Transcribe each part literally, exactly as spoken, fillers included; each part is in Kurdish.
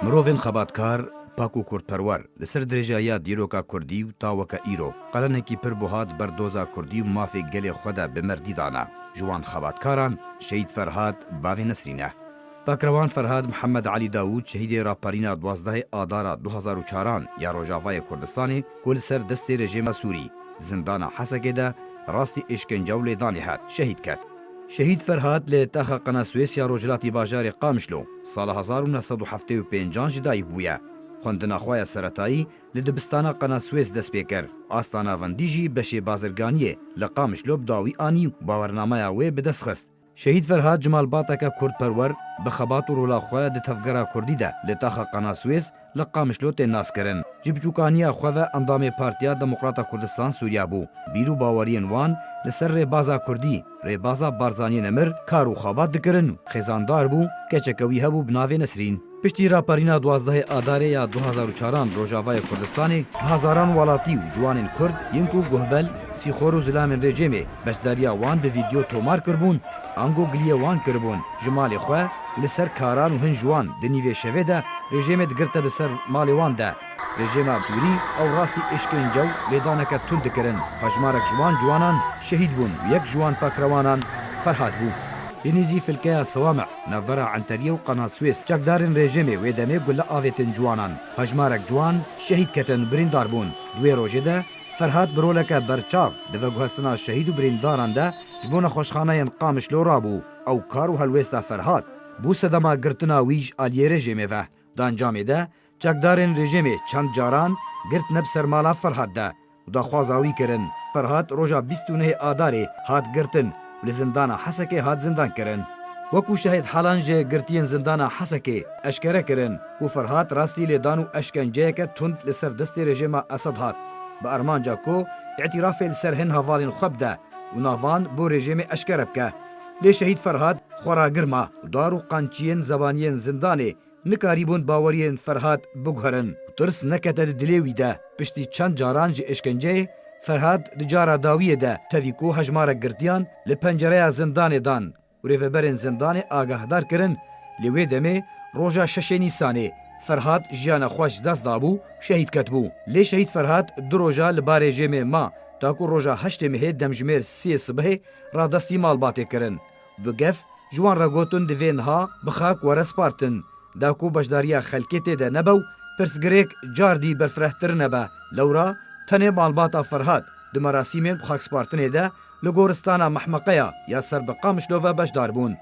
Mirovên xebatkar, pak û kurdperwer li ser dirêjayiya dîroka kurdî û ta weke îro qelenekî pir buha di ber doza kurdî û mafê gelê xwe de bi merdî dane. Ji wan xebatkaran Şehîd Ferhat bavê Nesrîn e. Pakrewan Ferhat Mihemed Elî Dawûd, şehîdê raperîna duwazdehê Adara du hezar û çaran ya Rojavayê Kurdistanê ku li ser destê rejêma Sûrî di zindana Hesekê de rastî êşkence û lêdanê hat, şehîd ket. Şehîd Ferhat li taxa Qenaswês ya rojhilatî bajarê Qamişlo sala hezar û neh sed û heftê û pêncan ji dayik bûye. Xwendina xwe ya seretayî li dibistana Qenaswês dest pê kir. Asta navendî jî beşê bazirganiyê li Qamişlo bi dawî anî û bawernameya wê bi dest xist. Şehîd Ferhat ji malbateke kurdperwer bi xebat û rola xwe di tevgera kurdî de li taxa Qenaswês li Qamişlo tên naskirin. Ji biçûkaniya xwe ve endamê Partiya Demokrata Kurdistan Sûriya bû. Bîr û baweriyên wan li ser rêbaza kurdî, rêbaza Barzaniyê Nemir kar û xebat dikirin û xêzandar bû, keçeke wî hebû bi navê Nesrîn. Piştî raperîna duwazdehê Adarê ya du hezar û çaran Rojavayê Kurdistanê, bi hezaran welatî û ciwanên kurd yên ku guhbel, sîxor û zilamên rejêmê beşdariya wan bi vîdeo tomar kiribûn, ango giliyê wan kiribûn, ji malê xwe û li ser karan û hin ji wan di nîvê şevê de rejêmê digirte bi ser malê wan de. Rejêma Sûrî ew rastî êşkence û lêdaneke tund dikirin. Hejmarek ji wan ciwanan şehîd bûn û yek ji wan pakrewanan Ferhat bû. Li nêzî filkeya Sewame, navbera Enteriyê û Qenaswês, çekdarên rejêmê wê demê gule avêtin ciwanan. Hejmarek ciwan şehîd ketin, birîndar bûn. Di wê rojê de Ferhat bi roleke berçav di veguhestina şehîd û birîndaran de ji bo nexweşxaneyên Qamişlo rabû. Ew kar û helwêsta Ferhat bû sedema girtina wî ji aliyê rejêmê ve. Di encamê de çekdarên rejêmê çend caran girtine bi ser mala Ferhat de û daxwaza wî kirin. Ferhat roja bîst û nehê Adarê hat girtin û li zindana Hesekê hat zindan kirin. Wekû şahid halan ji girtiyên zindana Hesekê eşkere kirin ku Ferhat rastî lêdan û eşkenceyeke tund li ser destê rejêma Esed hat, bi armanca ku îtîrafê li ser hin hevalên xwe bide û navan bo rejêmê eşkere bike. Lê şehîd Ferhat xwe ragir ma û dar û qançiyên zebaniyên zindanê nikarîbûn baweriyên Ferhat biguherin û tirs nekete di dilê wî de. Piştî çend caran ji êşkenceyê, Ferhat di cara dawiyê de tevî ku hejmarek girtiyan li pencereya zindanê dan û rêveberên zindanê agahdar kirin, lê wê demê roja şeşê Nîsanê Ferhat jiyana xwe ji dest dabû û şehîd ketibû. Lê şehîd Ferhat du roja li ba rejêmê ma, ta ku roja heştê mehê demjimêr sê sibehê radestî malbatê kirin. Bi gef ji wan re gotin divê niha bi xak were spartin, da ku beşdariya xelkê tê de nebe û pirsgirêk car dî berfirehtir nebe. Lewra tenê malbata Ferhat di merasîmên bi xakspartinê de li goristana Mehmeqeya ya ser bi Qamişlo ve beşdar bûn.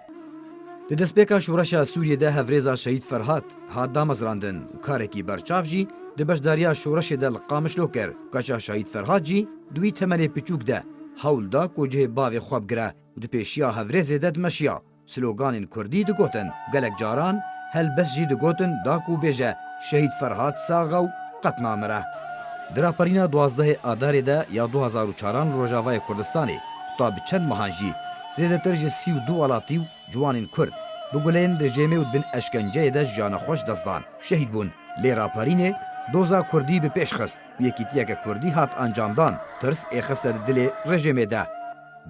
Di destpêka şoreşa Sûriyê de hevrêza şehîd Ferhat hat damezrandin û karekî berçav jî di beşdariya şoreşê de li Qamişlo kir. Keça şehîd Ferhat jî di wî temenê piçûk de hewl da ku cihê bavê xwe bigire û di pêşiya hevrêzê de dimeşiya. Sloganên kurdî digotin, gelek caran helbest jî digotin da ku bêje, Şehîd Ferhat sax e û qet namire. Di raperîna duwazdehê Adarê de ya du hezar û çaran li Rojavayê Kurdistanê, ta bi çend mehan jî zêdetir ji sî û du welatî û ciwanên kurd bi guleyên rejêmê û di bin eşkenceyê de jiyana xwe ji dest dan, şehîd bûn. Lê raperînê doza kurdî bi pêş xist û yekîtiyeke kurdî hat encamdan, tirs êxiste di dilê rejêmê de.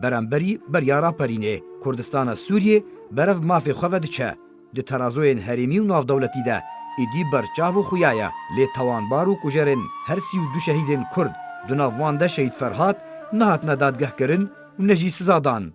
Beramberî beriya raperînê, Kurdistana Sûriyê berev mafê xwe ve diçe. Di terazoyên herêmî û navdewletî de êdî berçav û xuya ye, lê tawanbar û kujerên her sî û du şehîdên Kurd di nav wan de şehîd Ferhat nehatine dadgehkirin û ne jî siza dan.